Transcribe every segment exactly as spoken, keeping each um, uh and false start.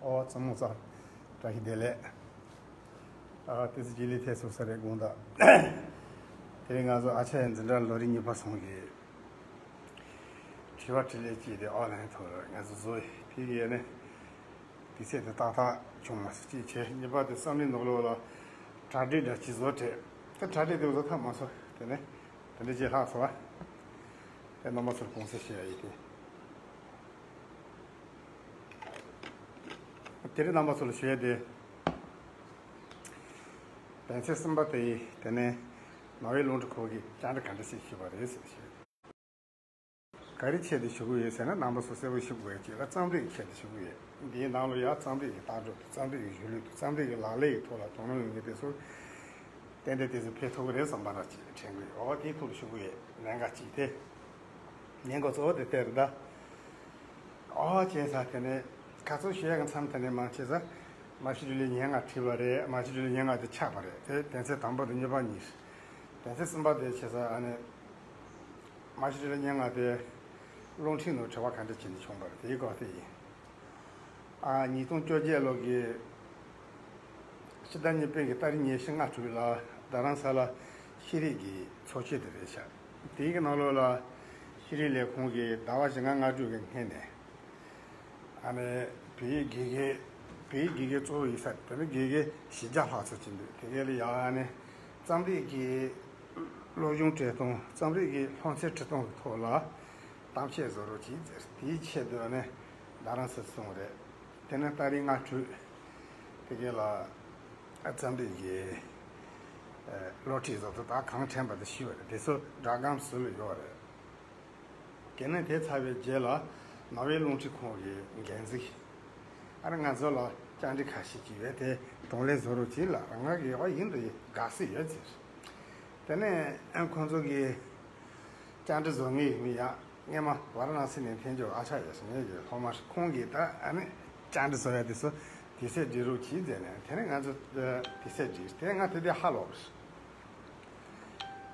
ཨོ་བཙུན་མོ་ཚོ། བཀྲ་ཤིས་བདེ་ལེགས། ཨ་ཏི་སི་ཇི་ལི་ཐེ་སུ་ས་རེ་དགོང་དག་དེ་རིང་ང་ཚོ་ཨ་ཆ་ཡ་འཛིན་གྲྭ་ལོ་རིམ་གཉིས་པ་སོང་གི། དྲི་བ་དྲིས་ལན་བྱས་ཏེ་ཨོ་ལན་ཐོག་ལ་ང་ཚོ་བཟོ་ཡི་དེ་གི་ནི། དུས་ཚོད་དེ་ཏག་ཏག་བྱུང་མ་སོང་གཅིག་བྱས། གཉིས་པ་དེ་བསམ་བློའི་ནང་ལོགས་ལ་གྲ་སྒྲིག་འདྲ་ཅིག་བཟོ་དྲན། དེ་གྲ་སྒྲིག་དེ་བཟོ་ཐབས་མ་སོང་། དེ་ནས་དེ་འདྲ་ཅིག་ལྷག་སོང་བ། དེ་རྣམ་པ་ཚོར་དགོངས་སེལ་ཞུ་ཡ་ཡིན་ཏེ། དེ་རིང་རྣམ་པ་ཚོ་ལ་ཞུ་ཡ་དེ། དོན་ཚན་གསུམ་པ་དེ་ཡིན། དེ་ནས་ནོར་ཝེ་རླུང་འཕྲིན་ཁང་གིས་བཅར་འདྲི་ག་འདྲ་ཞིག་ཞུས་པ་རེད་ཟེར་ཞུས། ག་རེ་ཆེད་དུ་ཞུ་གི་ཡོད་ཟེར་ན། རྣམ་པ་ཚོ་གསལ་པོ་ཞུ་དགོས་ཡ་ཅིག་ལ་རྩོམ་རིག་ཆེད་དུ་ཞུ་གི་ཡོད། འདིའི་ནང་ལ་ཡང་རྩོམ་རིག་གི་ལྟ་གྲུབ་དང་། རྩོམ་རིག་གི་གཞུང་ལུགས་དང་། རྩོམ་རིག་གི་ལག་ལེན་གྱི་ཐོག་ལ་དོ་སྣང་ཡོད་མཁན་དེ་ཚོ་ཏན་ཏན་དེ་ཚོ་ཕན་ཐོགས་ཀྱི་རེད་བསམ་པ་འདྲ་ཅིག་དྲན་གི་ཡོད། འོ་དེའི་ཐོག་ལ་ཞུ་གི་ཡོད། ལན་འགའ་ཅིག་དེ་ཉན་གོ་གཙོ་བོ་དེ་དེ་རེད་ད། ཨོ་བྱས་ཙང་དེ་ནས་ཁ་རྩོད་ཞུ་ཡག་གི་མཚམས་དེ་ནས་མར་བྱས་ཙང་། མ་གཞི་དྲིན་ལན་ཉེར་ལྔ་བྲིས་པ་རེད། མ་གཞི་དྲིན་ལན་ཉེར་ལྔ་དེ་ཆག་པ་རེད། དེ་དོན་ཚན་དང་པོ་དང་གཉིས་པ་གཉིས། དོན་ཚན་གསུམ་པ་དེ་བྱས་ཙང་ཨ་ནི། མ་གཞི་དྲིན་ལན་ཉེར་ལྔ་དེ་རླུང་འཕྲིན་ནང་དྲི་བ་ག་འདྲ་བྱས་ནས་བྱུང་པ་རེད། དེའི་སྐོར་དེ་ཡིན། ཨ་ཉིས་སྟོང་བཅོ་བརྒྱད་ལོ་གི་ཕྱི་ཟླ་གཉིས་པའི་གི་ཏ་རིག་ཉེར་བཞི་སྔ་དྲོ་ལ། རྡ་རམ་ས་ལ་ཤེས་རིག་གི་ཚོགས་ཆེན་དེ་རེད་ཤག་དེའི་གི་ནང་ལོགས་ལ་ཤེས་རིག་ལས་ཁུངས་ཀྱིས་ཟླ་བ་བཞི་ལྔ་སྔ་དྲོ་གི་སྔོན་ནས། ཨ་ནི་བོད་ཡིག་དགེ་རྒན། བོད་ཡིག་དགེ་རྒན་གཙོ་བོ་ཡིན་ས་དེ་ནི་དགེ་རྒན་བཞི་བརྒྱ་ལྷག་ཙམ་ཅིག་འདུག་དེ་གའི་ལ་ཡ་ཨ་ནི་རྩོམ་རིག་གི་སློབ་སྦྱོང་སྤྲད་སྟངས། རྩོམ་རིག་གི་སློབ་ཚན་ཁྲིད་སྟངས་ཀྱི་ཐོག་ལ་གཏམ་བཤད་བཟོ་རོགས་གྱིས་ཟེར། དེའི་ཆེད་དུ་ནི་རྡ་རམ་ས་སོང་རེད། དེ་ནས་ཏ་རིག་སྔ་དྲོ་དེ་གའི་ལ་རྩོམ་རིག་གི་སློབ་ཁྲིད་བཟོ་ཐུབ་ད་གང་དྲན་པ་དེ་ཞུས་པ་རེད། དེ་ཚོ་སྒྲ་སྒམ་ཟུར་ལ་ཡོད་རེད། དེ་ནས་དེ་ཚར་བའི་རྗེས་ལ་ནོར་ཝེ་རླུང་འཕྲིན་ཁང་གི་འགན་འཛིན། ཨ་ནི་ང་ཚོ་ལ་བཅར་འདྲི་ཁ་ཤས་ཅིག་ཡོད་དེ་དང་ལེན་བཟོ་རོགས་གྱིས་ལབ། ང་གིས་ཨོ་ཡིན་འདུག་དགའ་བསུ་ཡོད་ཟེར། དེ་ནས་ཨ་ཁོང་ཚོ་གིས་བཅར་འདྲི་བཟོ་མཁན་མི་ཡ་སྔོན་མ་ཝཱ་ར་ཎ་སི་ནས་འཐེན་འཇོག་ཨ་ཆ་ཡོད་སོང་ངས་ཡོད་སློབ་མ་ཁོང་གིས་ད་ཨ་ནི་བཅར་འདྲི་བཟོ་ཡ་དེ་ཚོ་དུས་ཚོད་སྒྲིག་རོགས་གྱིས་ཟེར་ནས། དེ་ནས་ང་ཚོ་དུས་ཚོད་སྒྲིག་དེ་ང་དེ་དུས་ཧ་ལོག་རེད།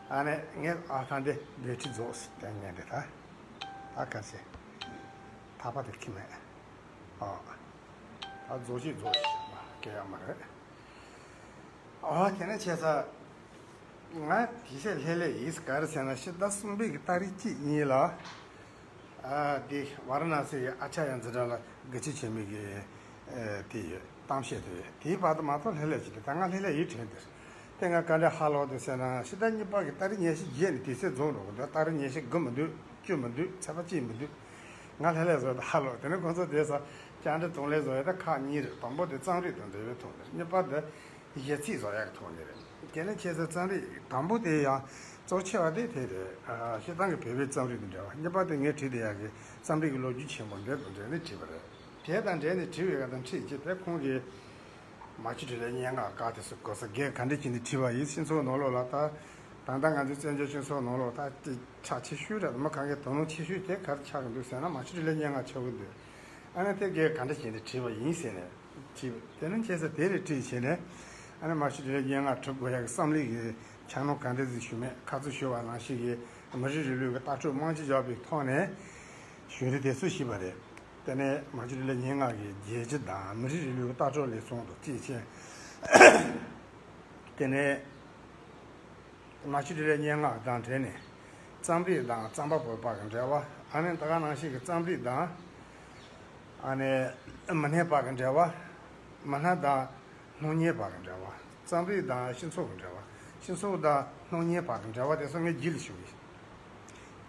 ཨ་ནི་ངས་ཨ་ཐང་དེ་བེ་ཁྲི་རྫོགས་སུ་བསྟན་ངེས་རེད་ད། ད་ག་ཚེ་ཐག་པ་དེ་ཁྱི་མེད། ཨ་ད་རྫོགས་ཤིག་རྫོགས་ཤིག་མ་སྐད་ཡག་མ་རེད། ཨ་དེ་ནས་བྱས་ཙང་ང་དེ་ཚེ་ལྷོད་ལྷོད་ཡིན། ག་རེ་ཟེར་ན་ཕྱི་ཟླ་གསུམ་པའི་གི་ཏ་རིག་གཅིག་གཉིས་ལ། ཨ་དེ་ཝཱ་ར་ཎ་སི་ཡི་ཨ་ཆ་ཡ་འཛིན་གྲྭ་ལ་དགེ་ཆེ་ཆེན་མོའི་གི་ཨ་དེ་ཡོད་གཏམ་བཤད་དེ་ཡོད། དེའི་བར་དུ་མ་གཏོགས་ལྷོད་ལྷོད་བྱས་ཏེ་ད་ང་ལྷོད་ལྷོད་ཡིན་དྲན་དེར། དེ་ང་ག་འདྲ་ཧ་ལོག་འདུག་ཟེར་ན་ཕྱི་ཟླ་གཉིས་པ་གི་ཏ་རིག་ཉེར་བཞི་བརྒྱད་ནས་དུས་ཚོད་རྫོགས་འགྲོ་གི་འདུག་ཏ་རིག་ཉེར་བཞི་དགུ་མི་འདུག་བཅུ་མི་འདུག་ཚེས་པ་གཅིག་མི་འདུག་ང་ལྷོད་ལྷོད་བཟོ་ད་ཧ་ལོག་དེ་ནས་ཁོང་ཚོ་དེ་ས་བཅར་འདྲི་དང་ལེན་བཟོ་ཡ་ད་ཁག་གཉིས་རེད། དང་པོ་དེ་རྩོམ་རིག་དང་འབྲེལ་བའི་ཐོག་ནས། གཉིས་པ་དེ་གཞས་ཚིག་བཟོ་ཡག་གི་ཐོག་ནས་རེད། དེ་ནས་ཁྱེད་ཚོ་རྩོམ་རིག་དང་པོ་དེ་ཡང་གཙོ་ཆེ་བ་དེ་དེ་རེད། ཨ་སྤྱིར་བཏང་གི་བོད་པའི་རྩོམ་རིག་དང་འབྲེལ་བ། གཉིས་པ་དེ་ངས་བྲིས་བསྡད་ཡག་གི་རྩོམ་རིག་གི་ལོ་རྒྱུས་ཆེན་པོ་འདི་དང་འབྲེལ་ནས་བྲིས་པ་རེད། དེ་དང་འབྲེལ་ནས་བྲིས་པའི་ག་དང་ཁྲིད་ཀྱི་དེ་ཁོང་གིས་མ་གཞི་དྲིན་ལན་སྙན་ངག་དགའ་དེ་སུ་གོ་ས་དགེ་ག་འདྲ་བྱས་ནས་བྲིས་པ་ཡིན། སྤྱི་ཚོགས་ནང་ལོགས་ལ་ད་ད་ལྟ་ང་ཚོའི་བཙན་བྱོལ་སྤྱི་ཚོགས་ནང་ལོགས་ད་ཆ་ཆེ་ཤོས་རེད། མི་གང་གས་དོ་སྣང་ཆེ་ཤོས་དེ་ག་རེ་ཆགས་ཀྱི་འདུག་ཟེར་ན་མ་གཞི་དྲིན་ལན་སྙན་ངག་ཆགས་ཀྱི་འདུག་ཨ་ནི་དེ་དགེ་ག་འདྲ་བྱས་ནས་བྲིས་པ་ཡིན་ཟེར་ནས། བྲིས་པ་དེ་ནི་བྱས་ཙང་དེ་ལས་བྲིས་བྱས་ནས། ཨ་ནི་མ་གཞི་དྲིན་ལན་སྙན་ངག་གྲུབ་དགོས་ཡག་གི་བསམ་བློའི་གི་འཆར་སྣང་ག་འདྲ་ཟིག་ཞུ་མེད། ཁ་རྩོད་ཞུ་བ་ནང་བཞིན་གྱི་མི་རིགས་རིང་ལུགས་ཀྱི་ལྟ་གྲུབ་རྨང་གཞི་བཞག་པའི་ཐོག་ནས་ཞུ་རེ་དེ་ཚོ་ཞུས་པ་རེད། དེ་ནས་མ་གཞི་དྲིན་ལན་སྙན་ངག་གི་རྒྱལ་སྤྱི་དང་མི་རིགས་རིང་ལུགས་ཀྱི་ལྟ་གྲུབ་ལ་སོགས་པ་གཅིག་བྱས། དེ་ནས། མ་གཞི་དྲིན་ལན་སྙན་ངག་དང་འབྲེལ་ནས་རྩོམ་རིག་དང་རྩོམ་པ་པོའི་བར་གྱི་འབྲེལ་བ། ཨ་ནི་ད་ག་ནང་བཞིན་གྱི་རྩོམ་རིག་དང་ཨ་ནི་མི་སྣའི་བར་གྱི་འབྲེལ་བ། མི་སྣ་དང་སྣང་བརྙན་བར་གྱི་འབྲེལ་བ། རྩོམ་རིག་དང་སྤྱི་ཚོགས་ཀྱི་འབྲེལ་བ། སྤྱི་ཚོགས་དང་སྣང་བརྙན་བར་གྱི་འབྲེལ་བ་དེ་ཚོ་ངས་རྒྱུད་ལ་ཞུགས་ཡིན།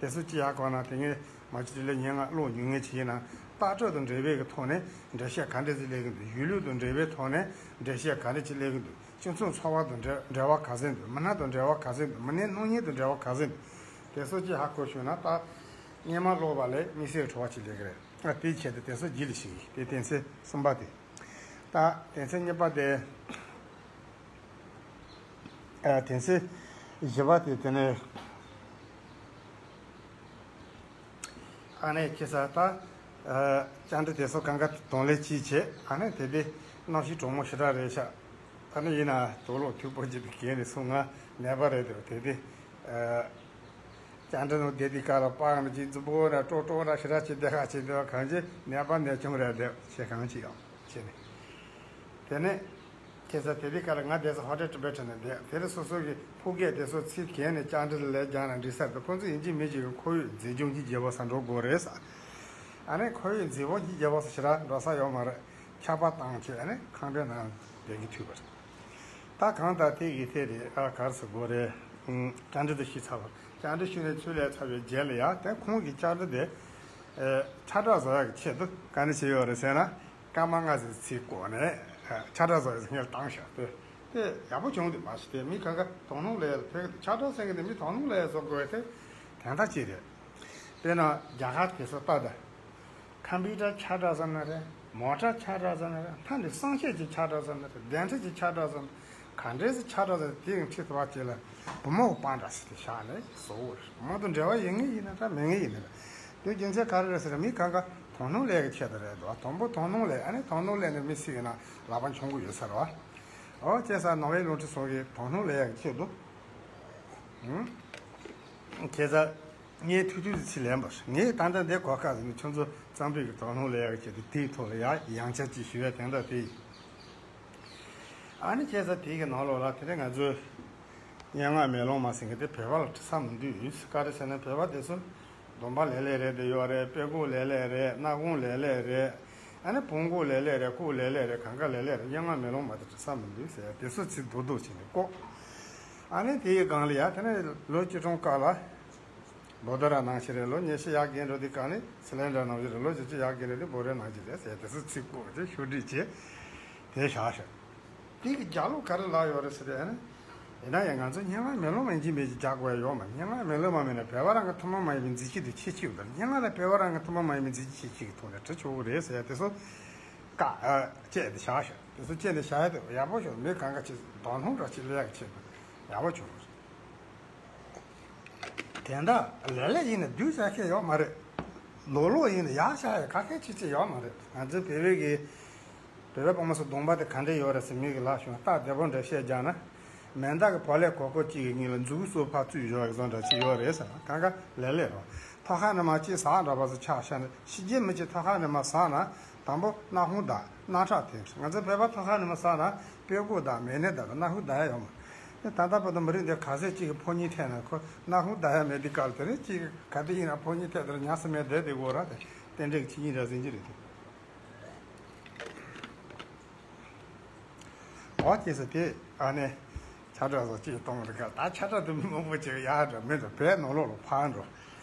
དེ་ཚོ་ཅི་ཡག་གོ་ན་དེ་ངས་མ་གཞི་དྲིན་ལན་སྙན་ངག་ཀློག་མྱོང་མཁན་ཅིག་ཡིན་ན། ལྟ་གྲུབ་དང་འབྲེལ་བའི་གི་ཐོག་ནས་འགྲེལ་བཤད་ག་འདྲ་ཞིག་སླེབས་ཀྱི་འདུག་གཞུང་ལུགས་དང་འབྲེལ་བའི་ཐོག་ནས་འགྲེལ་བཤད་ག་འདྲ་ཞིག་སླེབས་ཀྱི་འདུག་སྤྱི་ཚོགས་འཚོ་བ་དང་འབྲེལ་འབྲེལ་བ་ག་ཚོད་འདུག་མི་སྣ་དང་འབྲེལ་བ་ག་ཚོད་འདུག་མི་སྣའི་སྣང་བརྙན་དང་འབྲེལ་བ་ག་ཚོད་འདུག་དེ་ཚོ་ཅི་ཧ་གོ་བྱུང་ན་ད་སྔོན་མ་ཀློག་པ་ལས་དམིགས་བསལ་བྲོ་བ་ཅིག་སླེབས་ཀྱི་རེད། ཨ་དེའི་ཆེད་དུ་དེ་ཚོ་རྒྱུད་ལ་ཞུགས་ཡིན། དེ་དོན་ཚན་གསུམ་པ་དེ། ད་དོན་ཚན་གཉིས་པ་དེ། ཨ་དོན་ཚན་བཞི་པ་དེ་དེ་ནས། ཨ་ནི་ཁྱེད་ས་ད་ཨ་བཅར་འདྲི་དེ་ཚོ་གང་ག་དང་ལེན་གྱིས་བྱས། ཨ་ནི་དེ་དེ་གནམ་གཤིས་གྲང་མོ་ཞེ་དྲག་རེད་ཤག་ཨ་ནི་ཡིན་ན་དུག་ལོག་མཐུག་པོ་ཅིག་གི་གྱོན་ནས་སོང་། ང་ནད་པ་རེད་འདུག་དེ་དེ་ཨ་བཅར་འདྲི་ནང་བསྡད་དུས་སྐབས་ལ་པགས་ནི་ཅིག་རྫུན་པོ་ར་ཀྲོག་ཀྲོག་ར་ཞེ་དྲག་ཅིག་བསྡད་ཁ་ཅིག་འདུག་གང་ཅི་ནད་པ་ནད་བྱུང་རེད་འདུག་བྱས་གང་ཅི་ཡང་། བྱས་ནས། དེ་ནས་ཁྱེད་ཚོ་དེ་དུས་སྐབས་ལ་ང་དེ་ཚོ་ཧོ་ཊེལ་ཊི་བེ་ཊན་ནས་བསྡད། དེ་རིང་སོ་སོ་གི་ཕུགས་སྐད་དེ་ཚོ་ཚིག་གན་ནས་བཅར་འདྲི་ལ་ལས་རྒྱག་ན་འགྲིག་ས་རེད། ཁོང་ཚོ་ཡིན་གཅིག་མིན་གཅིག་གི་ཁོར་ཡུག་མཛེས་ལྗོངས་ཀྱི་རྒྱལ་པོ་ས་འགྲོ་དགོས་རེད་ས། ཨ་ནི་ཁོར་ཡུག་མཛེས་ལྗོངས་ཀྱི་རྒྱལ་པོ་ས་ཞེ་དྲག་འགྲོ་ས་ཡོད་མ་རེད། ཆར་པ་བཏང་བྱས་ཨ་ནི་ཁང་པའི་ནང་བསྡད་ཀྱི་ཐུག་པ་རེད། ད་གང་ལྟར་དེ་གི་ཐད་རེད། ཨ་ག་རེ་ཟེར་དགོས་རེད། ཨུམ། བཅར་འདྲི་དེ་ཞུས་ཚར་བ། བཅར་འདྲི་ཞུས་ནས་ཚུར་སླེབས་ཚར་བའི་རྗེས་ལ་ཡ་དེ་ཁོང་གི་བཅར་འདྲི་དེ། ཨེ། ཆར་གྲང་བཟོ་ཡག་གི་ཆེད་དུ་ག་རེ་བྱས་ཡོད་རེད་ཟེར་ན། སྐར་མ་ལྔ་ཙམ་ཚིག་བཀོག་ནས་ཆར་གྲང་བཟོ་ཡག་ངས་བཏང་ཤག་དེ། དེ་ཡག་པོ་བྱུང་དེ་མ་གཞི་དེ་མི་གང་ག་དོ་སྣང་སླེབས་ཡག་ཕེབས་ཀྱི་འདུག་ཆར་གྲང་ཟེར་གྱི་འདུག་མི་དོ་སྣང་སླེབས་ཡག་བཟོ་དགོས་དེ་དོན་དག་ཅིག་རེད། དཔེར་ན་རྒྱ་གར་དེ་ཚོ་ལྟ་ད། ཁམ་པུ་ཊར་ཆར་གྲང་ཟེར་ན་རེད། མོ་ཊ་ཆར་གྲང་ཟེར་ན་རེད། མཐའ་འདི་སྲང་ཤད་ཀྱི་ཆར་གྲང་ཟེར་ན་རེད། གདན་ཁྲི་གི་ཆར་གྲང་ཟེར་ན། ག་འདྲས་སེ་ཆར་གྲང་ཟེར་དེ་ཡང་ཁྲི་ཐོག་བ་ཅིག་ལ་བུ་མོ་གི་པང་འདྲ་ཟེར་དེ་བཞག་ནས་བཟོ་བོ་རེད། མོ་དང་འབྲེལ་བ་ཡོད་ངེས་ཡིན་ན་འདྲ་མེད་ངེས་ཡིན་ན་འདྲ། དེ་རྒྱུ་མཚན་ག་རེ་རེད་ཟེར་ན་མི་གང་ག་དོ་སྣང་སླེབས་ཡག་གི་ཆེད་དུ་རེད་འདུག་དང་པོ་དོ་སྣང་སླེབས། ཨ་ནི་དོ་སྣང་སླེབས་ནས་མི་སུ་ཡིན་ན་ལག་པ་འཆང་གི་ཡོད་ས་རེད་བ། ཨོ་བྱས་ཙང་ནོར་ཝེ་རླུང་འཕྲིན་ཚོགས་ཀྱི་དོ་སྣང་སླེབས་ཡག་གི་ཆེད་དུ། ཨུམ། ཁྱེད་ཚོ། ངས་ཐུག་ཐུག་ཅིག་ལེན་པ་རེད། ངས་ད་ལྟ་འདི་གོ་སྐབས་ཟིན་ནས་ཁྱོད་ཚོ་རྩོམ་རིག་གི་དོ་སྣང་ལ་ཡག་ཆེད་དུ་དེའི་ཐོག་ལ་ཡང་ཡང་བསྐྱར་ཅིག་ཞུ་ཡ་དེ་འདྲ་དེ་ཡིན། ཨ་ནི་ཁྱེད་ཚོ་དེའི་གི་ནང་ལོགས་ལ་དེ་རིང་ང་ཚོས་སྙན་ངག་མེ་ལོང་མ་ཟེར་མཁན་དེ་བོད་པ་ལ་འབྲི་ས་མི་འདུག་ག་རེ་ཟེར་ན་བོད་པ་དེ་ཚོ་སྡོམ་པ་ལེ་ལེ་རེད་དེ་ཡོད་རེད། དཔེ་ཁུག་ལེ་ལེ་རེད། སྣ་ཁུང་ལེ་ལེ་རེད། ཨ་ནི་བོང་ཀུ་ལེ་ལེ་རེད། ཁུག་ལེ་ལེ་རེད། གང་ག་ལེ་ལེ་རེད། སྙན་ངག་མེ་ལོང་མ་དེ་འབྲི་ས་མི་འདུག་ཟེར་ཡ་དེ་ཚོ་ཚིག་རྡོག་རྡོག་བྱས་ནས་བཀོག་ཨ་ནི་དེའི་སྒང་ལ་ཡ་དེ་ནས་ལོ་བཅུ་གྲངས་སྐབས་ལ། བོ་དྷ་ར་ནང་བཞིན་རེད། ལོ་ཉི་ཤུ་ཡར་རྒན་འགྲོ་དུས་གང་ནས་སི་ལན་དྲ་ནང་བཞིན་རེད། ལོ་བཞི་བཅུ་ཡར་རྒན་འགྲོ་དུས་བོད་ར་ནང་བཞིན་རེད་ཟེར་དེ་ཚོ་ཚིག་བཀོག་དེ་ཤོག་སྒྲིལ་བྱས་དེ་བཞག་ཤག་དེ་གི་རྒྱབ་ལོགས་ག་རེ་ལབ་ཡོད་རེད་ཟེར་དུས་ཨ་ནི། ཡིན་ན་ཡང་ང་ཚོ་སྙན་ངག་མེ་ལོང་མ་ཡིན་གཅིག་མིན་གཅིག་རྒྱག་དགོས་ཡ་ཡོད་མ་རེད། སྙན་ངག་མེ་ལོང་མ་མིན་ན་བོད་པ་རང་གི་ཐུན་མོང་མ་ཡིན་པའི་མཛེས་ཆོས་དེ་ཁྱད་ཆོས་ཡོད་རེད། སྙན་ངག་ལ་བོད་པ་རང་གི་ཐུན་མོང་མ་ཡིན་པའི་མཛེས་ཆོས་ཁྱད་ཆོས་ཀྱི་ཐོག་ནས་བྲི་ཆོག་གི་རེད་ཟེར་ཡ་དེ་ཚོ་བཀག་ཨ་བཅད་དེ་བཞག་ཤག་དེ་ཚོ་བཅད་དེ་བཞག་ཡ་དེ་ཡག་པོ་ཞིག་མི་གང་ག་ཅིག་དོ་སྣང་འདྲ་ཅིག་སླེབས་ཡག་གི་ཆེད་དུ་ཡག་པོ་བྱུང་བ་རེད། དེ་འདྲ་ལེ་ལེ་ཡིན་ན་སྡུག་ཅག་ཤེས་ཡོད་མ་རེད། ལོག་ལོག་ཡིན་ན་ཡག་ཤག་ཡ་ག་གེ་ཅི་ཅི་ཡོད་མ་རེད། ང་ཚོའི་བོད་པའི་གི་བོད་པའི་ཕོ་མོ་ཚོ་གདོང་པ་དེ་ག་འདྲ་ཡོད་རེད་ཟེར་མི་གི་ལག་ཤུང་སྟབས་བདེ་པོ་འདྲ་བཤད་རྒྱག་ན། མེ་མདའ་གི་བག་ལེབ་གོག་གོག་གཅིག་གི་སྔུན་ལ་མཛུ་གུ་སོ་ཕར་བཙུགས་ཡོད་རེད་བཟོ་འདྲ་ཅིག་ཡོད་རེད་ཟེར་ན་གང་ག་ལེ་ལེ་རེད། ཐོག་ཁ་ནས་མར་ཅིག་ཟག་འདྲ་པོ་ཚོ་ཆགས་ཤག་ནས་ཤི་རྒྱུ་མི་ཅིག་ཐོག་ཁ་ནས་མར་ཟག་ན། དང་པོ་སྣ་ཁུང་བརྡབ། སྣ་ཁྲག་ཐོན། ང་ཚོ་བོད་པ་ཐོག་ཁ་ནས་མར་ཟག་ན་དཔེ་ཁུག་བརྡབ། མེ་ནད་བརྡབ། སྣ་ཁུང་བརྡབ་ཡ་ཡོད་མ་རེད། ད་ལྟ་བར་དུ་མི་རིགས་འདི་ག་ཚོད་ཅིག་གིས་ཕོ་ཉ་འཐེན་ན་ཁོ་སྣ་ཁུང་བརྡབ་ཡ་མེད་དུས་སྐབས་དེ་ནས་ཅིག་ག་དུས་ཡིན་ན་ཕོ་ཉ་འཐེན་དེར་ཉལ་ས་མེད་བསྡད་དེ་དགོས་ར་དེ་རྟེན་འབྲེལ་གྱི་ཆོས་ཉིད་འདྲ་ཟིན་གྱི་རེད་དེ། འོ་ཁྱེད་ཚོ་དེ་ཨ་ནེ་ཆ་འདྲ་བཟོ་ཅིག་གཏོང་རེ་ག་ད་ཆ་འདྲ་དུ་མི་མང་པོ་ཅིག་ཡག་འདྲ་མི་འདྲ་བོད་ནང་ལོགས་ལ་ཕར་འགྲོ།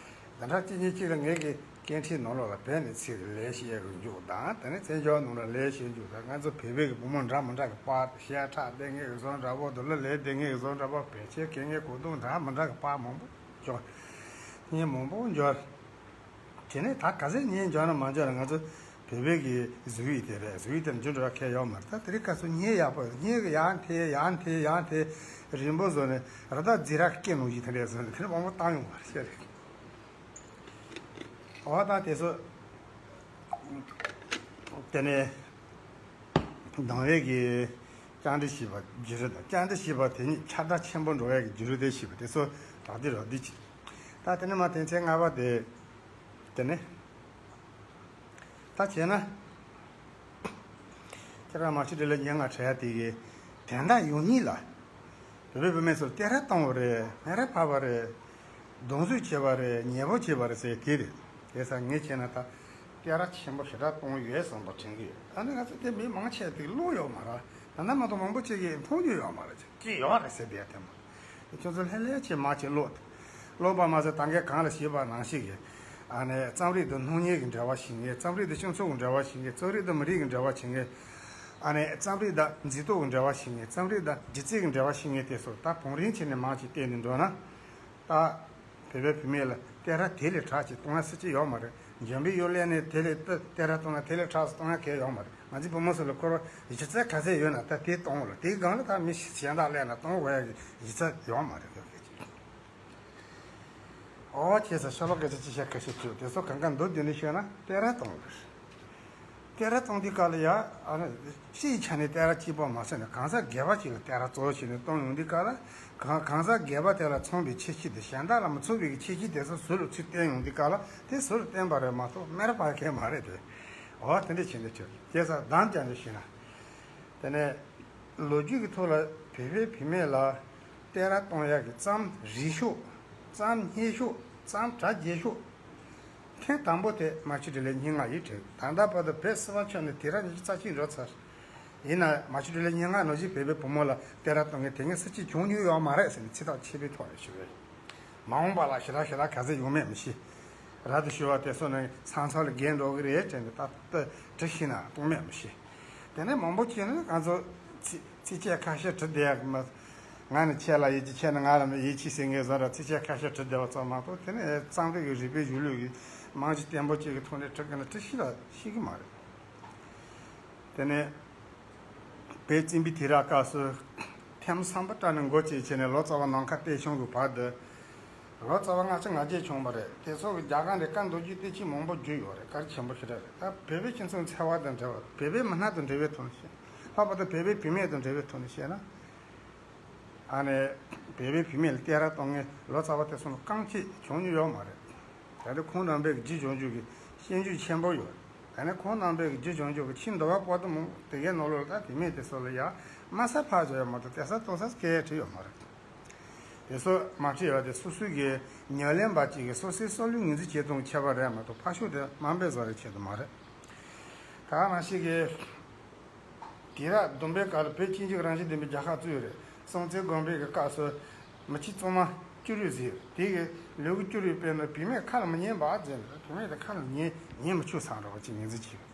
ད་ལྟ་གཅིག་གཉིས་གཅིག་ལ་ངེད་ཀྱི་སྐད་འཕྲིན་ནང་ལོགས་ལ་བོད་ནས་ཚིག་ལས་ཤེས་རུ་འཇུག་དང་དེ་ནས་བཙན་བྱོལ་ནང་ལ་ལས་ཤེས་འཇུག་དང་ང་ཚོ་བོད་པའི་གི་བུ་མོ་འདྲ་མི་འདྲ་གི་པར་ཤ་ཁྲག་ལྡན་ངེས་ཀྱི་བཟོ་འདྲ་པོ་དུ་ལ་ལས་ལྡན་ངེས་ཀྱི་བཟོ་འདྲ་པོ་བེད་སྤྱོད་གལ་ངེས་གོ་དུང་འདྲ་མི་འདྲ་གི་པར་མང་པོ་འབྱོར། བརྙན་མང་པོ་འབྱོར། དེ་ནས་ད་ག་ཚད་བརྙན་འབྱོར་ན་མ་འབྱོར་ན་ང་ཚོ་བོད་པའི་གི་གཟུགས་ཡིག་དེ་རེད། གཟུགས་ཡིག་དེ་འཇུ་འགྲོ་ཡ་ཁེལ་ཡོད་མ་རེད། ད་དེ་རིང་ཁ་སང་བརྙན་ཡག་པོ་བརྙན་གི་ཡང་འཐེན་ཡང་འཐེན་ཡང་འཐེན་རིང་པོ་བཟོས་ནས་ར་ད་རྫི་ར་སྐྱེ་ནོ་ཡིག་དེ་འདྲས་བཟོས་ནས་དེ་ནས་མང་པོ་བཏང་ཡོང་བ་རེད་ཤེས་རེད། འོ་ད་དེ་ཚོ་དེ་ནས་སྡང་བའི་གི་བཅར་འདྲི་ཞེས་པ་བརྒྱུད་རིམ་དང་བཅར་འདྲི་ཞེས་པ་དེ་ཉིད་ཁྱབ་བརྡལ་ཆེན་པོ་འགྲོ་བའི་གི་བརྒྱུད་རིམ་དེ་ཞེས་པ་དེ་ཚོ་རགས་བསྡུས་རགས་བསྡུས་ཀྱིས་ད་དེ་ནས་མ་དོན་ཚན་ལྔ་པ་དེ། དེ་ནས་ད་བྱས་ན། ཁྱེད་རང་མ་ཤི་འདྲེ་ལ་སྙན་ངག་བྲི་ཡ་དེ་གི་དན་རྟགས་ཡོད་ཉིད་ལ། བོད་པའི་བུད་མེད་ཚོར་བསྟན་ར་གཏོང་བ་རེད། སྨད་ར་ཕབ་པ་རེད། རྡུང་རྡེག་བྱེད་པ་རེད། ཉེས་པོ་བྱེད་པ་རེད་ཟེར་དེ་རེད། དེ་ས་ངས་བྱས་ན་ད་བསྟན་ར་ཆེན་པོ་ཞེ་དྲག་གཏོང་ཡོད་བསམ་པ་དྲན་གི་ཡོད། ཨ་ནི་ང་ཚོ་དེ་མི་མང་ཆེ་དེ་བློ་ཡོད་མ་རེད། ད་ལྟ་མ་གཏོགས་མང་པོ་ཅིག་གིས་མཐོང་རྒྱུ་ཡོད་མ་རེད། ཅིག་ཡོད་རེད་ཟེར་བསྡད་དེ་མ། ཁྱོད་ཚོ་ལྷོད་ལྷོད་བྱས་མར་ཅིག་ཀློག་དང་། ཀློག་པ་མ་ཟད་ད་གིན་གོང་ལ་ཞུས་པ་ནང་བཞིན་གྱི། ཨ་ནི་རྩོམ་རིག་དང་སྣང་བརྙན་གྱི་འབྲེལ་བ་ཞིག་ངེས། རྩོམ་རིག་དང་སྤྱི་ཚོགས་ཀྱི་འབྲེལ་བ་ཞིག་ངེས། རྩོམ་རིག་དང་མི་རིགས་ཀྱི་འབྲེལ་བ་ཞིག་ངེས། ཨ་ནི་རྩོམ་རིག་དང་མཛེས་སྡུག་གི་འབྲེལ་བ་ཞིག་ངེས། རྩོམ་རིག་དང་སྒྱུ་རྩལ་གྱི་འབྲེལ་བ་ཞིག་ངེས། དེ་ཚོ་ད་བང་རིམ་བྱས་ནས་མར་ཅིག་བལྟས་ནས་འགྲོ་ན། ད་བོད་པའི་བུད་མེད་ལ་བསྟན་ར་དེ་ལས་དྲག་ཅིག་གཏོང་ཡ་སྲིད་ཀྱི་ཡོད་མ་རེད། འཇམ་པའི་གཡུ་ལས་ནས་དེ་ལས་བསྟན་ར་གཏོང་ན་དེ་ལས་དྲག་ཙམ་གཏོང་ཡ་གང་ཡང་ཡོད་མ་རེད། ང་ཚོའི་བུ་མོ་ཚོ་ལ་ཁོ་རང་གཞི་རྩ་ག་ཚད་ཡོད་ན་ད་དེ་གཏོང་ལ་དེའི་སྒང་ལ་ད་མི་གཞན་དག་སླེབས་ན་གཏོང་དགོས་ཡ་གི་གཞི་རྩ་ཡོད་མ་རེད་ཁོ་སྐད་ཆ། ཨོ་ཁྱེད་ཚོ་ཤོ་ལོ་སྐད་ཆ་ཅི་བཤད་ག་ཤེད་ཆེ་དེ་ཚོ་གང་ག་མདོར་བསྡུས་ནས་བཤད་ན་བསྟན་ར་གཏོང་དགོས། བསྟན་ར་གཏོང་དུས་སྐབས་ལ་ཡ་ཨ་ནི་སྤྱིའི་ཆ་ནས་བསྟན་ར་གཅིག་པོ་མ་ཟད་ནས་གང་ཟག་སྒེར་པ་ཅིག་ལ་བསྟན་ར་གཙོ་བོ་བྱས་ནས་གཏོང་ཡོང་དུས་སྐབས་ལ་གང་གང་ཟག་སྒེར་པ་དེ་ལ་མཚོན་པའི་ཁྱད་ཆོས་དེ་གཞན་དག་ལ་མི་མཚོན་པའི་ཁྱད་ཆོས་དེ་ཚོ་ཟུར་ལ་ཚུར་བསྟན་ཡོང་དུས་སྐབས་ལ་དེ་ཟུར་བསྟན་པ་རེད་མ་གཏོགས་སྨད་ར་ཕབ་མཁན་མ་རེད་དེ། འོ་དེ་འདྲ་བྱས་ནས་ཆོག་ཅེས་ས་གདམ་ཀྱང་འདྲ་ཞུས་ན། དེ་ནས་ལོ་རྒྱུས་ཀྱི་ཐོག་ལ་བོད་པའི་བུད་མེད་ལ་བསྟན་ར་གཏོང་ཡག་གི་རྩོམ་རིག་ཤོག་རྩོམ་སྙན་ཤོག་རྩོམ་གྲ་རྒྱས་ཤོག་ཐེངས་དང་པོ་དེ་མ་ཆུ་འབྲི་ལེ་སྙན་ངག་ཡིས་བྲིས། ད་ལྟ་བར་དུ་བོད་སིལ་བ་ཆོས་ནས་དུས་རབས་ཉི་ཤུ་རྩ་གཅིག་འགྲོ་ཚར། ཡིན་ན་མ་ཆུ་འབྲི་ལེ་སྙན་ངག་ནང་བཞིན་བོད་པའི་བུ་མོ་ལ་བསྟན་ར་གཏོང་མཁན་དེ་སྔ་སུ་གཅིག་བྱུང་མྱོང་ཡོད་མ་རེད་ཟེར་ནས་ཚིག་ཐག་ཆོད་པའི་ཐོག་ནས་ཞུ་བས། མ་འོངས་པ་ལ་ཞེ་དྲག་ཞེ་དྲག་ག་ཚོད་ཡོང་མེད་མི་ཤེས། རབ་ཏུ་ཞུ་བ་དེ་ཚོ་ནི་ཚང་ཚང་ལ་འགན་འགྲོ་གི་རེད་དྲན་ནས་ད་ལྟ་བྲི་ཤེས་ན་གཏོང་མེད་མི་ཤེས། དེ་ནས་མང་པོ་བྱས་ན་ང་ཚོ་ཚིག་ཚིགས་བཅད་ཁ་ཤས་བྲི་བསྡད་ཡག་གི་མ། ང་ནི་ཁྱེད་ལ་ཡིད་ཆེས། ཁྱེད་ནི་ང་ལ་མི་ཡིད་ཆེས་ཟེར་མཁན་བཟོ་འདྲ་ཚིགས་བཅད་ཁ་ཤས་བྲི་བསྡད་པ་ཙམ་མ་གཏོགས། དེ་ནས་རྩོམ་རིག་གི་རིག་པའི་གཞུང་ལུགས་ཀྱི་རྨང་གཞི་བརྟན་པོ་གཅིག་གི་ཐོག་ནས་བྲི་དགོས་ན་བྲི་ཤེས་ལ་ཤེས་ཀྱི་མ་རེད། དེ་ནས་བོད་བཙན་པོའི་དུས་རབས་སྐབས་སུ་ཐེམ་སམ་བྷོ་ཊ་ནས་འགོ་བཙུགས་བྱས་ནས་ལོ་ཙཱ་བ་ནམ་མཁའ་བསྟན་སྐྱོང་གི་བར་དུ། ལོ་ཙཱ་བ་ལྔ་བཅུ་ང་བརྒྱད་བྱུང་བ་རེད། དེ་ཚོ་གི་རྒྱ་གར་ནས་བཀའ་མདོ་རྒྱུད་བསྟན་བཅོས་མང་པོ་བརྒྱུད་ཡོད་རེད། གལ་ཆེན་པོ་ཞེ་དྲག་རེད། ད་བོད་པའི་སྤྱི་ཚོགས་འཚེ་བ་དང་འབྲེལ་བ། བོད་པའི་མི་སྣ་དང་འབྲེལ་བའི་ཐོག་ནས་བཤད། ལྷག་པར་དུ་བོད་པའི་བུད་མེད་དང་འབྲེལ་བའི་ཐོག་ནས་བཤད་ན། ཨ་ནི་བོད་པའི་བུད་མེད་ལ་བསྟན་ར་གཏོང་མཁན་ལོ་ཙཱ་བ་དེ་ཚོ་ལ་རྐང་གཅིག་བྱུང་མྱོང་ཡོད་མ་རེད། ད་ལྟ་ཁོང་རྣམ་པའི་རྗེས་འཇོག་རྒྱུ་གི་ཤན་ཇུས་ཆེན་པོ་ཡོད། ད་ནི་ཁོང་རྣམ་པའི་རྗེས་འཇོག་རྒྱུ་གི་ཆེས་འདུལ་བ་པོ་ཏི་མོ་དེ་གའི་ནང་ལོགས་ལ་ད་དེ་མིན་དེ་ཚོ་ལ་ཡ་དམའ་ས་ཕར་བཞག་ཡོད་མ་གཏོགས་བལྟ་ས་ལྟོས་ས་སྐད་བྲིས་ཡོད་མ་རེད། དེ་ཚོ་མ་བྲིས་ཡོད་དེ་སོ་སོའི་གི་ཉམས་ལེན་པ་གཅིག་གི་སོ་སོའི་སྲོག་ལུས་ངོས་འཛིན་བྱེད་སྟངས་ཁྱད་པར་རེད་མ་གཏོགས་ཕར་ཕྱོགས་དེ་དམའ་འབེབས་བཟོ་རེ་ཆེད་དུ་མ་རེད། ད་ག་ནང་བཞིན་གི་དུས་རབས་བདུན་པའི་སྐབས་ལ་བོད་སྤྱི་འཇིག་རང་བཞིན་ལྡན་པའི་རྒྱལ་ཁབ་བཙུགས་ཡོད་རེད། སྲོང་བཙན་སྒམ་པོའི་གི་སྐབས་སུ་མི་ཆེན་བཙུན་མ་བཅུ་དྲུག་བཟི་ཡོད་རེད། དེ་གི་ལུས་ཀྱི་བཅུ་དྲུག་པས་ན་བུད་མེད་ཁ་ལ་མི་ཉན་པ་ཟེར་ནས་བུད་མེད་དེ་ཁ་ལ་ཉན་ཉན་མི་ཆོག་བསམ་འདྲ་བ་ཅིག་ངོས་འཛིན་བྱས་ཡོད།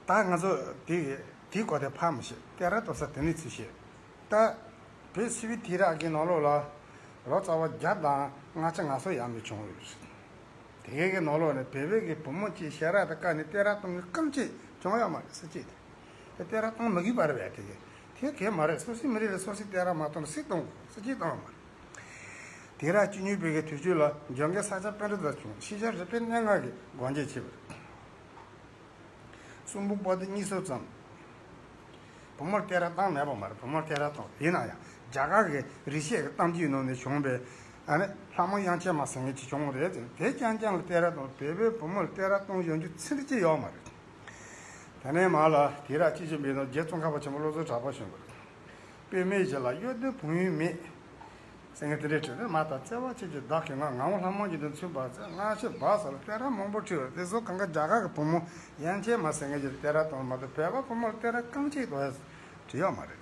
ད་ང་ཚོ་དེ་དེའི་སྐོར་དེ་ཕར་མི་བཤད། བསྟན་ར་གཏོང་ས་དེ་ནས་ཚུར་བཤད། ད་བོད་སིལ་བུའི་དུས་རབས་ཀྱི་ནང་ལོགས་ལ་ལོ་ཙཱ་བ་བརྒྱ་དང་ལྔ་བཅུ་ང་སོ་ཡར་མར་བྱུང་ཡོད་རེད། དེ་གའི་གི་ནང་ལོགས་ནས་བོད་པའི་གི་བུ་མོ་གཅིག་ཞལ་རས་དང་བཀལ་ནས་བསྟན་ར་གཏོང་གི་རྐང་གཅིག་བྱུང་ཡོད་མ་རེད། སུ་གཅིག་དེ་བསྟན་ར་གཏོང་མི་དགོས་པ་རེད་པས། དེ་གི་དེ་གལ་མ་རེད། སོ་སོའི་མི་རིགས་ལ་སོ་སོས་བསྟན་ར་མ་གཏོང་ན་སུས་གཏོང་དགོས། སུ་གཅིག་གཏོང་ཡོད་མ་རེད། དུས་རབས་བཅུ་གཉིས་པའི་གི་དུས་ཚོད་ལ་འཇོན་དགའི་ས་སྐྱ་པཎྜི་ཏ་བྱུང་། ཤེས་བྱ་རིག་པའི་གནད་འགག་གི་སྒོ་འབྱེད་བྱས་པ་རེད། གསུང་འབུམ་པོ་ཏི་གཉིས་སོ་ཙམ། བུ་མོར་བསྟན་ར་བཏང་མེད་པ་མ་རེད། བུ་མོར་བསྟན་ར་བཏང་། ཡིན་ན་ཡང་རྒྱ་གར་གྱི་རིག་བྱེད་ཀྱི་གཏམ་རྒྱུད་ནང་ནས་བྱུང་བའི་ཨ་ནི་ལྷ་མོ་དབྱངས་ཅན་མ་ཟེར་མཁན་ཅིག་བྱུང་བ་རེད། དེ་རྐྱང་རྐྱང་ལ་བསྟན་ར་བཏང་། བོད་པའི་བུ་མོར་བསྟན་ར་གཏོང་བཞིན་རྒྱུ་ཚིག་འབྲུ་གཅིག་ཡོད་མ་རེད། དེ་ནས་མར་ལ་དུས་རབས་བཅུ་བཞི་པའི་ནང་རྗེ་ཙོང་ཁ་པ་ཆེན་པོ་བློ་བཟང་གྲགས་པ་བྱུང་བ་རེད། དཔེ་མེད་ཅིག་ལ་གཡོ་སྒྱུའི་བུང་ཡུལ་མེད། ཟེར་མཁན་དེ་འདྲའི་བྲིས་ནས། མ་དང་བརྩེ་བ་ཆེ་ཆེ་བདག་གིས་མངའ། ངག་དབང་ལྷ་མོ་འཇིག་རྟེན་མཚུངས་པ་མཛད། སྔ་ཕྱི་བར་གསུམ་ལ་བསྟན་ར་མང་པོ་བྲིས་པ་དེ་ཚོ་གང་ག་རྒྱ་གར་གྱི་བུ་མོ་དབྱངས་ཅན་མ་ཟེར་མཁན་ཅིག་ལ་བསྟན་ར་བཏང་མ་གཏོགས་བོད་པ་བུ་མོ་ལ་བསྟན་ར་རྐང་གཅིག་ལོས་བྲིས་ཡོད་མ་རེད།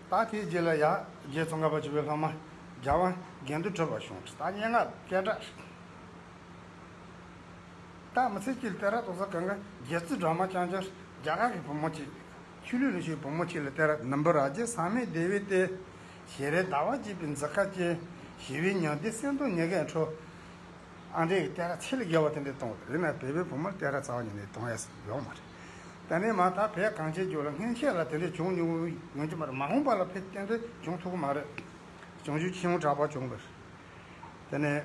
ད་དེའི་རྗེས་ལ་ཡ་རྗེ་ཙོང་ཁ་པ་ཆེན་པོའི་སློབ་མ་རྒྱལ་དབང་དགེ་འདུན་གྲུབ་པ་བྱུང་། ད་སྙན་ངག་སྐད་གྲགས། ད་མི་ཚེ་གཅིག་ལ་བསྟན་ར་གཏོང་ས་གང་ག་རྒྱལ་རྩེ་སྒྲོལ་མ་རྐྱང་རྐྱང་། རྒྱ་གར་གྱི་བུ་མོ་གཅིག་ཆོས་ལུགས་ལ་ཞུགས་བུ་མོ་གཅིག་ལ་བསྟན་ར། ནུ་འབུ་ར་རྒྱས། ཟབ་མོའི་བདེ་བའི་གཏེར། ཞལ་རས་ཟླ་བ་གཅིག་པའི་མཛེས་དཀར་ཅན། ཞི་བའི་ཉི་ཟླའི་སེམས་སྟོང་ཉི་གའི་འཕྲོ། ཨ་འདྲས་ཀྱི་བསྟན་ར་ཚད་ལས་བརྒལ་བ་དེ་འདྲས་གཏོང་བ་རེད་ན། བོད་པའི་བུ་མོར་བསྟན་ར་རྩ་བ་ཉིད་ནས་གཏོང་ཡས་ཡོད་མ་རེད། དེ་ནས་མ་ད་བོད་གངས་ཅན་ལྗོངས་ལ་སྔོན་ཆད་ལ་དེ་འདྲས་བྱུང་མྱོང་ཡོང་གི་མ་རེད། མ་འོངས་པ་ལ་བོད་དེ་འདྲས་བྱུང་ཐུབ་ཀྱི་མ་རེད། བྱང་ཆུབ་ཆོས་དབང་གྲགས་པ་བྱུང་བ་རེད། དེ་ནས་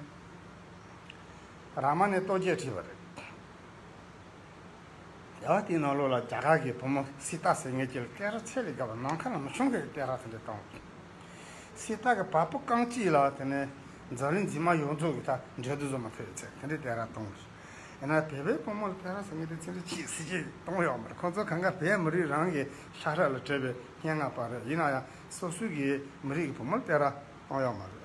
རཱ་མ་ཎའི་རྟོགས་བརྗོད་བྲིས་པ་རེད། ཡང་དེའི་ནང་ལོགས་ལ་རྒྱ་གར་གྱི་བུ་མོ་སི་ཏཱ་ཟེར་མཁན་ཅིག་ལ་བསྟན་ར་ཚད་ལས་བརྒལ་བ་ནམ་མཁའ་ལ་མི་ཆུང་གི་བསྟན་ར་དེ་འདྲ་བཏང་། སི་ཏཱ་གི་བ་སྤུ་རྐང་གཅིག་ལ་དེ་ནས་འཛམ་གླིང་འཛིན་མ་ཡོངས་རྫོགས་ཀྱི་ད་འགྲན་བསྡུར་བཟོ་མ་ཐུབ་ཡོད་ཚད་དེ་འདྲའི་བསྟན་ར་བཏང་། ཡིན་ན་བོད་པའི་བུ་མོ་ལ་བསྟན་ར་ཟེར་མཁན་དེ་ཚིག་འབྲུ་གཅིག་ཟེར་གཅིག་གཏོང་ཡོད་མ་རེད། ཁོང་ཚོ་གང་ག་བོད་མི་རིགས་རང་གི་ཤ་ཁྲག་ལ་བྲིས་པའི་སྙན་ངག་པ་རེད། ཡིན་ན་ཡང་སོ་སོའི་གི་མི་རིགས་ཀྱི་བུ་མོ་ལ་བསྟན་ར་གཏོང་ཡོད་མ་རེད།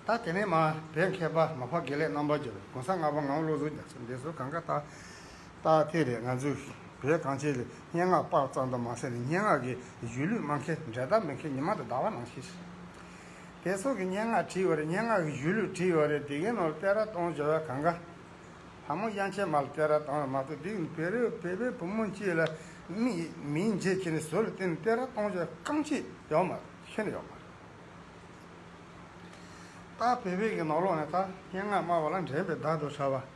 ད་དེ་ནས་མར་བོད་མཁས་པ་མ་ཕམ་དགེ་ལེགས་རྣམ་པར་རྒྱལ་བ། གོང་ས་ལྔ་པ་ངག་དབང་བློ་བཟང་རྒྱ་མཚོ། འདི་ཚོ་གང་ག་ད་ད་དེ་རེད། ང་ཚོས་བོད་གངས་ཅན་ལ་སྙན་ངག་པར་ཙམ་དུ་མ་ཟད་ནས་སྙན་ངག་གི་གཞུང་ལུགས་མ་མཁས། འགྲན་ཟླ་མི་མཁས། ཉི་མ་དང་ཟླ་བ་ནང་བཞིན། དེ་ཚོ་གི་སྙན་ངག་བྲིས་ཡོད་རེད། སྙན་ངག་གི་གཞུང་ལུགས་བྲིས་ཡོད་རེད། དེ་གའི་ནང་ལ་བསྟན་ར་གཏོང་བྱ་བ་གང་ག་ལྷ་མོ་དབྱངས་ཅན་མ་ལ་བསྟན་ར་བཏང་བ་མ་གཏོགས། འདི་བོད་རིགས་བོད་པའི་བུ་མོ་གཅིག་ལ་མིག་མིག་འབྱེད་བྱས་ནས་ཟུར་ལ་བལྟས་ནས་བསྟན་ར་གཏོང་བྱ་བ་རྐང་གཅིག་ཡོད་མ་རེད། ཤེས་ནས་ཡོད་མ་རེད། ད་བོད་པའི་གི་ནང་ལོགས་ནས་ད་སྙན་ངག་སྨྲ་བ་ལ་འགྲན་པའི་བདག་ཏུ་ཧྲ་བ།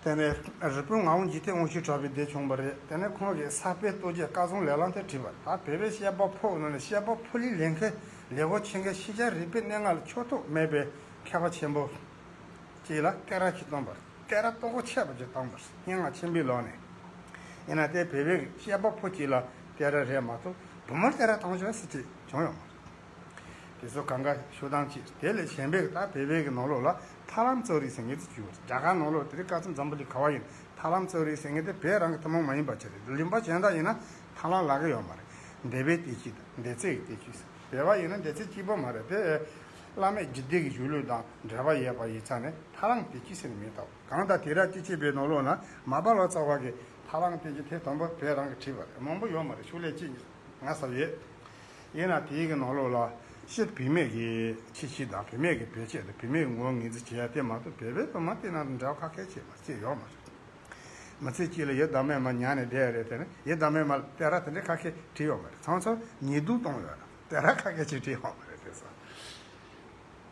དེ་ནས་རི་པིན་ངག་དབང་འཇིག་རྟེན་དབང་ཕྱུག་གྲགས་པའི་སྡེ་བྱུང་བ་རེད། དེ་ནས་ཁོང་གིས་ས་པཎ་རྟོགས་བརྗོད་བཀའ་བཟང་ལེགས་ལམ་དེ་བྲིས་པ་རེད། ད་བོད་པའི་བཤད་པ་ཕོ་ནང་ནས་བཤད་པ་ཕོ་ལས་ལས་མཁན་ལས་སྒོ་ཆེ་མཁན། ཤེས་བྱ་རིག་པའི་གནད་འགག་ལ་ཕྱོགས་གཏོགས་མེད་པའི་མཁས་པ་ཆེན་པོ་གཅིག་ལ་བསྟན་ར་གཅིག་བཏང་བ་རེད། བསྟན་ར་རྟོགས་སྐོར་ཆེ་བ་གཅིག་བཏང་བ་རེད། སྙན་ངག་ཆེན་པོའི་ལོག་ནས། ཡིན་ན་དེ་བོད་པའི་བཤད་པ་ཕོ་གཅིག་ལ་བསྟན་ར་རེད་མ་གཏོགས་བུ་མོར་བསྟན་ར་བཏང་ཆོག་ཟེར་གཅིག་བྱུང་ཡོད་མ་རེད། དེ་ཚོ་གང་ག་ཤོད་སྟངས་གཅིག་དེ་ལས་གཞན་པའི་ད་བོད་པའི་གི་ནང་ལོགས་ལ་ཐར་ལམ་རྩོད་རིགས་ཟེར་མཁན་དེ་བྱུང་ཡོད། རྒྱ་གར་ནང་ལོགས་དེ་རིང་ཁ་སང་འཛམ་བུ་གླིང་ག་བ་ཡིན་ཐར་ལམ་རྩོད་རིགས་ཟེར་མཁན་དེ་བོད་རང་གི་ཐུན་མོང་མ་ཡིན་པ་ཅིག་རེད། ལུང་པ་གཞན་དག་ཡིན་ན་ཐར་ལམ་ལབ་ཀྱི་ཡོད་མ་རེད། འདས་པའི་བསྟན་བཅོས་དང་འདས་ཚེས་ཀྱི་བསྟན་བཅོས་ཟེར། བོད་པ་ཡིན་ན་འདས་ཚེས་གཅིག་པོ་མ་རེད་དེ། བླ་མེད་རྒྱུད་སྡེ་གི་གཞུང་ལུགས་དང་འབྲེལ་བ་ཡོད་པ་ཡིན་ཙང་ནས་ཐར་ལམ་བསྟན་བཅོས་ཟེར་ནས་མི་ལྟ་བ། གང་ལྟར་དེང་རབས་སྤྱི་ཁྱབ་པའི་ནང་ལོགས་ན་མར་པ་ལོ་ཙཱ་བ་གིས་ཐར་ལམ་བསྟན་བཅོས་དེ་དང་པོ་བོད་རང་གིས་བྲིས་པ་རེད། མང་པོ་ཡོད་མ་རེད། ཕྱོགས་ལས་གཅིག་གཉིས་ང་ཟབ་ཡོད། ཡིན་ན་དེའི་གི་ནང་ལོགས་ལ་སྤྱིར་བུད་མེད་ཀྱི་ཁྱད་ཆོས་དང་བུད་མེད་ཀྱི་བེད་སྤྱོད་དང་བུད་མེད་ཀྱི་ངོ་བོ་ངོས་འཛིན་བྱེད་ཡ་དེ་མ་གཏོགས་བོད་པའི་བུ་མོ་དེ་ནང་དུ་འབྲེལ་བ་ཁ་ཁད་བྱེད་མ་བྱེད་ཡོད་མ་རེད། མི་ཚེ་གཅིག་ལ་ཡི་དམ་མེད་མ་ཉལ་ནས་བསྡད་རེད་དེ་ནི་ཡི་དམ་མེད་མ་ལ་གཏད་ར་དེ་འདྲའི་ཁ་ཁད་བྲིས་ཡོད་མ་རེད། ཚང་ཚང་ཉེས་རྡུང་གཏོང་ཡོད་ར་གཏད་ར་ཁ་ཁད་ཅིག་བྲིས་ཡོད་མ་རེད་དེ་ཚོ།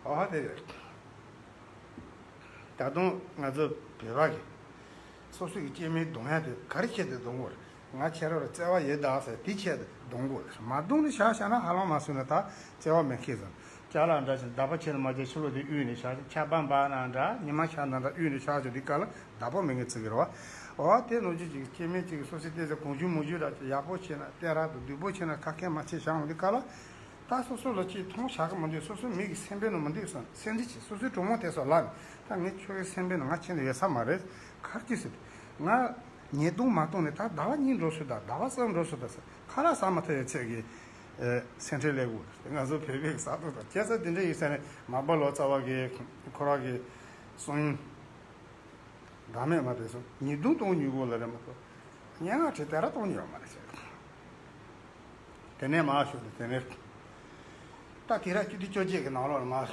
ཨོ་དེ་རེད། ད་དུང་ང་ཚོ་བོད་པ་གི་སོ་སོ་གི་སྐྱེ་དམན་རྡུང་ཡ་དེ་ག་རེ་ཆེད་དུ་རྡུང་དགོས་རེད། ང་ཁྱེད་རང་ལ་བརྩེ་བ་ཡོད་ད་ཟེར་དེ་ཆེད་དུ་རྡུང་དགོས་རེད། མ་རྡུང་ནས་བཞག་བཞག་ན་ཧ་ལམ་མ་སོང་ན་ད་བརྩེ་བ་མེད་མཁན་ཟེར། ཅ་ལག་འདྲ་ཞིག་བདག་པོ་བྱེད་ལ་མ་བྱེད་ཕྱི་ལོགས་དེ་གཡུགས་ནས་བཞག་ཆ་པ་འབག་ན་འདྲ་ཉི་མ་ཤར་ན་འདྲ་གཡུགས་ནས་བཞག་ཆོག་དེ་ག་ལ་བདག་པོ་མེད་མཁན་ཚིག་གི་རེད་བ། འོ་དེ་ནང་བཞིན་ཅིག་སྐྱེ་དམན་ཅིག་སོ་སོའི་ལྟས་ཚེ་གོང་ཆུང་མུ་ཆུང་འདྲ་ཞིག་ཡག་པོ་བྱེད་ན་བསྟན་ར་དང་སྡུག་པོ་བྱེད་ན་ཁ་སྐད་མ་བྱེད་བཞག་འོང་དེ་ག་ལ། ད་སོ་སོ་ལ་ཅིག་མཐོང་བཞག་གི་མི་འདུག་སོ་སོའི་མིག་གི་སེམས་པའི་ནང་མི་འདུག་བསམ་སེམས་ཁྲལ་ཆེ། སོ་སོའི་གྲོགས་མོ་དེ་ཚོ་ལ་ནི་ད་ངས་ཁྱོད་ཀྱི་སེམས་པའི་ནང་ང་ཁྱེད་ལ་ཡོད་ས་མ་རེད། ག་རེ་ཟེར། ང་ཉེས་རྡུང་མ་གཏོང་ནས་ད་ཟླ་བ་གཉིས་འགྲོ་སོང་ད་ཟླ་བ་གསུམ་འགྲོ་སོང་ད་ཟེར་ཁ་ལག་ཟ་མ་ཐུབ་ཡའི་ཚད་ཀྱི་ཨེ་སེམས་ཁྲལ་སླེབས་དགོས་རེད། ང་ཚོ་བོད་པའི་ས་ཐོག་དང་ཁྱད་མཚར་དེ་འདྲ་ཡིན་ས་ནས་མར་པ་ལོ་ཙཱ་བ་གིས་ཁོ་རང་གི་གསུང་བདག་མེད་མ་དེ་ཚོ་ཉེས་རྡུང་གཏོང་མྱོང་གོ་ལ་རེད་མ་གཏོགས་སྙན་ངག་བྲིས་དེ་ར་གཏོང་མྱོང་མ་རེད་ཟེར། དེ་ནས་མར་ཞུ་དེ་དེ་ནས་ད་དེ་ར་བཅུ་དུས་བཅོ་བརྒྱད་ཀྱི་ནང་ལོགས་ལ་མར་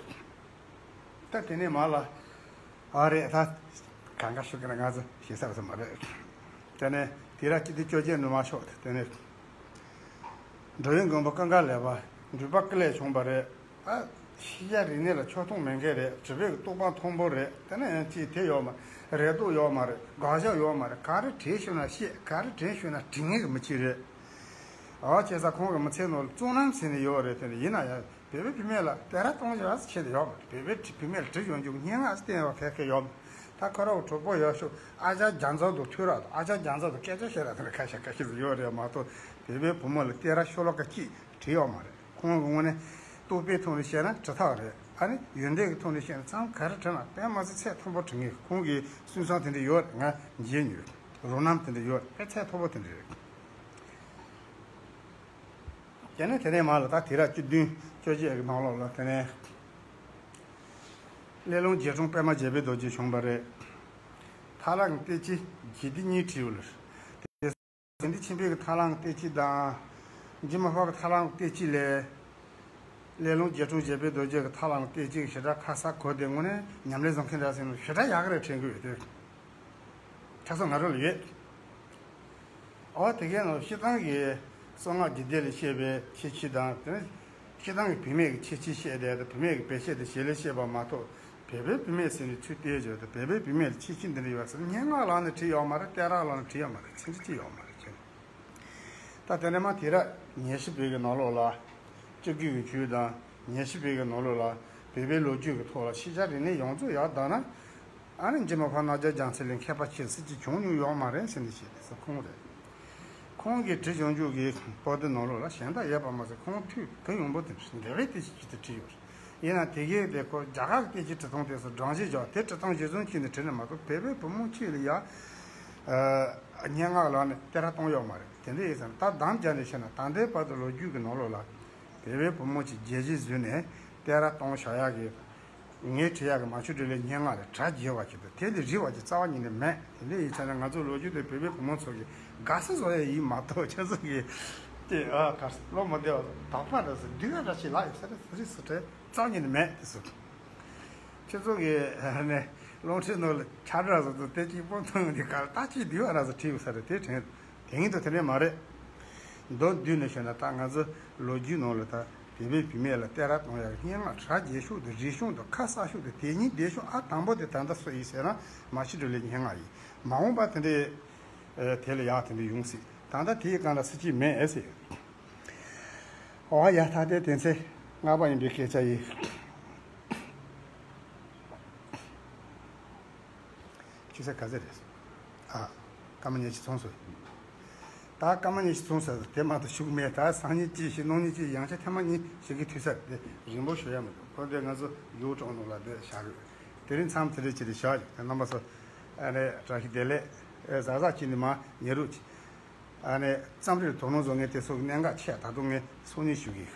ད་དེ་ནས་མར་ལ་ཨ་རེད་ད་གང་ག་ཞུ་གི་ན་ང་ཚོ་ཞེ་ས་བ་ཚོ་མ་རེད། དེ་ནས་དེ་ར་བཅུ་དུས་བཅོ་བརྒྱད་ནས་མར་ཞོག་དེ་ནས་འགྲོ་བའི་མགོན་པོ་ཀུན་དགའ་ལེགས་པ་འགྲུལ་པ་ཀུན་ལེགས་བྱུང་བ་རེད། ཨ། ཤེས་བྱ་རིག་གནས་ལ་ཆོག་མཐུན་མེད་མཁན་རེད། བྲིས་པའི་གི་རྟོག་པ་མཐོན་པོ་རེད། དེ་ནས་ཡང་ཅིག་དེ་ཡོད་མ་རེད། རེ་དོགས་ཡོད་མ་རེད། དགག་བཞག་ཡོད་མ་རེད། ག་རེ་བྲིས་ཤོད་ན་ཤེས། ག་རེ་དྲན་ཤོད་ན་དྲན་ངེས་ཀྱི་མི་གཅིག་རེད། ཨ་བྱས་ཙང་ཁོང་གི་མི་ཚེའི་ནང་ལ་གཙུག་ལག་ཟེར་ནས་ཡོད་རེད། དེ་ནས་ཡིན་ན་ཡང་བོད་པའི་བུད་མེད་ལ་བསྟན་ར་གཏོང་བྱ་ཟེར་བྱས་ཏེ་ཡོད་མ་རེད། བོད་པའི་བུད་མེད་ལ་བྲིས་ཡོང་རྒྱུ་སྙན་ངག་བསྟན་བ་ག་གེ་ཡོད་མ་རེད། ད་ཁོ་རའི་གྲོགས་པོ་ཡག་ཤོས་ཨ་ཅག་རྒྱ་མཚོ་དང་ཐུག་ར་དང་ཨ་ཅག་རྒྱ་མཚོ་དང་སྐད་ཆ་བཤད་ར་དེ་འདྲ་ཁ་ཤས་ཁ་ཤས་ཟིག་ཡོད་རེད་མ་གཏོགས་བོད་པའི་བུ་མོ་ལ་བསྟན་ར་ཤོ་ལོ་ཀ་གཅིག་བྲིས་ཡོད་མ་རེད། ཁོང་གི་ངོས་ནས་རྟོག་པའི་ཐོག་ནས་བཤད་ན་བྲི་ཐག་རེད། ཨ་ནི་ཡོན་ཏན་གྱི་ཐོག་ནས་བཤད་ན་ཙམ་ག་རེ་བྲིས་ན་དཔེ་མ་ཚད་ཚད་མཐོན་པོ་བྲི་ངེས། ཁོང་གི་སུན་སྣང་དེ་འདྲ་ཡོད་རེད། ང་མཇལ་མྱོང་ཡོད། རོ་སྣང་དེ་འདྲ་ཡོད་རེད། དཔེ་ཚད་མཐོན་པོ་དེ་འདྲ་རེད། དེ་ནས་དེ་ནས་མར་ལ་ད་དེ་ར་བཅུ་བདུན་བཅོ་བརྒྱད་ཀྱི་ནང་ལོགས་ལ་དེ་ནས་སླེ་ལུང་རྗེ་དྲུང་པདྨ་བརྒྱད་པའི་རྡོ་རྗེ་བྱུང་བ་རེད། ཐར་ལམ་གྱི་བསྟན་བཅོས་རྒྱས་བསྡུས་གཉིས་བྲིས་ཡོད་ལ། དེ་ཟིན་བྲིས་ཆེན་པོའི་གི་ཐར་ལམ་གྱི་བསྟན་བཅོས་དང་། འཇིགས་མེད་ཕག་གི་ཐར་ལམ་གྱི་བསྟན་བཅོས་ལས། སླེ་ལུང་རྗེ་དྲུང་བརྒྱད་པའི་རྡོ་རྗེ་གི་ཐར་ལམ་གྱི་བསྟན་བཅོས་ཞེ་དྲག་ཁ་གསལ་གོ་བདེ་ངོ་ནས་ཉམས་ལེན་བཟང་མཁན་འདྲ་ཟིན་ཞེ་དྲག་ཡག་གི་རེད་དྲན་གི་ཡོད་དེ། ཁ་སང་ང་རང་ལ་ཡོད། ཨོ་དེ་གའི་ནང་སྤྱིར་བཏང་གི་གསང་སྔགས་རྒྱུད་སྡེ་ལ་བཤད་པའི་ཁྱད་ཆོས་དང་དེ་ནས་སྤྱིར་བཏང་གི་བུད་མེད་ཀྱི་ཁྱད་ཆོས་བཤད་བསྡད་དེ་བུད་མེད་ཀྱི་བེད་སྤྱད་དེ་ཞལ་ལས་བཤད་པ་མ་གཏོགས་བོད་པའི་བུད་མེད་ཟེར་ནས་ཚུར་བལྟས་བྱས་ཏེ་བོད་པའི་བུད་མེད་ལ་ཁྱད་ཆོས་འདི་འདྲ་ཡོད་ཟེར་སྙན་ངག་ལ་ནི་བྲིས་ཡོད་མ་རེད། བསྟན་ར་ལ་ནི་བྲིས་ཡོད་མ་རེད། ཚིག་འབྲུ་གཅིག་ཡོད་མ་རེད་ཁྱེད། ད་དེ་ནས་མ་དེ་ར་ཉན་ཤེས་པའི་གི་ནང་ལོགས་ལ་སྤྱི་སྒོས་ཀྱི་ཆོས་དང་ཉན་ཤེས་པའི་གི་ནང་ལོགས་ལ་བོད་པའི་ལོ་རྒྱུས་ཀྱི་ཐོག་ལ་ཤེས་བྱ་རིག་གནས་ཡོངས་རྫོགས་ཡར་བསྡད་ན། ཨ་ནི་འཇིགས་མེད་ཕག་རྣམ་རྒྱལ་རྒྱ་མཚོ་ལས་མཁས་པ་ཆེ་སྲིད་ཀྱི་བྱུང་མྱོང་ཡོད་མ་རེད་ཟེར་ནས་བཤད་དེ་ཟེར་ཁོང་རེད། ཁོང་གིས་བྲིས་བྱུང་རྒྱུ་གི་པོ་ཏི་ནང་ལོགས་ལ་གཞན་དག་ཡོད་པ་མ་ཟད་ཁོང་ཐུགས་གུ་ཡངས་པོ་དེ་འདྲ་འདས་པའི་བསྟན་བཅོས་ཀྱི་དེ་བྲིས་ཡོད་རེད། ཡིན་ན་དེ་གའི་དེ་ཁོ་རྒྱ་གར་གྱི་བསྟན་བཅོས་བྲིས་སྟངས་དེ་ཚོ་སྦྲང་ཞིང་བཞག་དེ་བྲིས་སྟངས་གཞི་བཟུང་བྱས་ནས་བྲིས་ནས་མ་གཏོགས་བོད་པའི་བུ་མོ་གཅིག་ལ་ཡ་སྙན་ངག་ལ་ནི་བསྟན་ར་གཏོང་ཡོད་མ་རེད། དེ་འདྲ་ཡིན་ཙང་ད་དམ་བཅའ་ནས་བཤད་ན་ད་ལྟའི་བར་དུ་ལོ་རྒྱུས་ཀྱི་ནང་ལོགས་ལ་བོད་པའི་བུ་མོ་གཅིག་རྒྱལ་གཞིས་བཟུང་ནས་བསྟན་ར་གཏོང་བཞག་ཡག་གི་ངས་བྲིས་ཡག་གི་མ་བཅོས་འགྲོ་ལས་སྙན་ངག་ལས་གྲ་རྒྱས་པ་ཅིག་དང་དེ་ལས་རིང་བ་ཅིག་རྩ་བ་ཉིད་ནས་མེད། དེ་འདྲ་ཡིན་ཙང་ན་ང་ཚོ་ལོ་རྒྱུས་དེ་བོད་པའི་བུ་མོ་ཚོ་གི་དགའ་ས་བཟོ་ཡ་ཡིན་མ་གཏོགས་ཁྱེད་ཚོ་གི་དེ་ཨ་གར་བློ་མི་བདེ་བ་དག་པ་འདྲ་ཟེར་སྡུག་ཡ་འདྲ་ཞིག་ལ་ཡོད་ས་རེད་ཟེར་རེད་ཟེར་དྲན་རྩ་བ་ཉིད་ནས་མེད་དེ་ཟེར། ཁྱེད་ཚོ་གི་ནས་རླུང་འཕྲིན་ནང་ལ་ཆ་འདྲ་ཟེར་དུས་དེ་གཅིག་པོ་མཐོང་འདི་གར་ལྟ་ཅིག་སྡུག་ཡ་འདྲ་ཟེར་བྲིས་ཡོད་ས་རེད། དེ་དྲན་དེ་ཡིན་དུ་དེ་འདྲ་མ་རེད། མདོར་བསྡུས་ནས་བཤད་ན་ད་ང་ཚོ་ལོ་རྒྱུས་ནང་ལ་ད་བོད་པའི་བུད་མེད་ལ་བསྟན་ར་གཏོང་ཡག་སྙན་ངག་གྲ་རྒྱས་ཤོས་དང་རིང་ཤོས་དང་ཁ་གསལ་ཤོས་དང་དེ་ཉིད་བདེ་ཤོས་ཨ་དང་པོ་དེ་ད་ལྟ་སུ་ཡིན་ཟེར་ན་མ་ཤི་བགྲོ་གླེང་སྙན་ངག་ཡིན། མ་འོངས་པ་དེ་འདྲའི་དེ་ལ་ཡག་དེ་འདྲ་ཡོང་སྲིད། ད་ལྟ་དེའི་སྒང་ལ་སྲིད་ཀྱི་མེད་ཨེ་ཟེར། ཨོ་ཡ་ད་ལྟའི་དེ་ཚེ་ལྔ་པ་ཡིན་པའི་སྐད་ཆ་ཡིན། ཆུ་ཚོད་ག་ཚོད་རེད། ཨ། སྐར་མ་ཉི་ཤུ་ཚང་སོང་། ད་སྐར་མ་གཉིས་ཤིག་ཚོང་ས་དེ་མ་གཏོགས་ཞུགས་མེད། ད་སང་ཉིན་གཅིག་ཞིག་གནངས་ཉིན་གཅིག་ཡང་ཆ་ཐེངས་མ་གཉིས་ཞིག་གི་འཐུས་ས་དེ་རིང་པོ་ཞུ་ཡ་མི་འདུག་ཁོ་དེ་ང་ཚོ་ཡུལ་གྲོགས་ནང་ལ་དེ་བཞག་ཡོད། དེ་རིང་མཚམས་དེ་རེད་ཅི་རེད་བཞག་ཡོད། རྣམ་པ་ཚོ་ཨ་ནི་བཀྲ་ཤིས་བདེ་ལེགས། ཨེ་གཟའ་གཟའ་སྤྱི་ནི་མ་ཉེ་རུ་ཅི་ཨ་ནི་རྩམ་རིགས་དོ་སྣང་བཟོ་མཁན་དེ་ཚོ་གི་གནད་འགག་ཆེ། ད་དུང་ངས་སང་ཉིན་ཞུ་གི།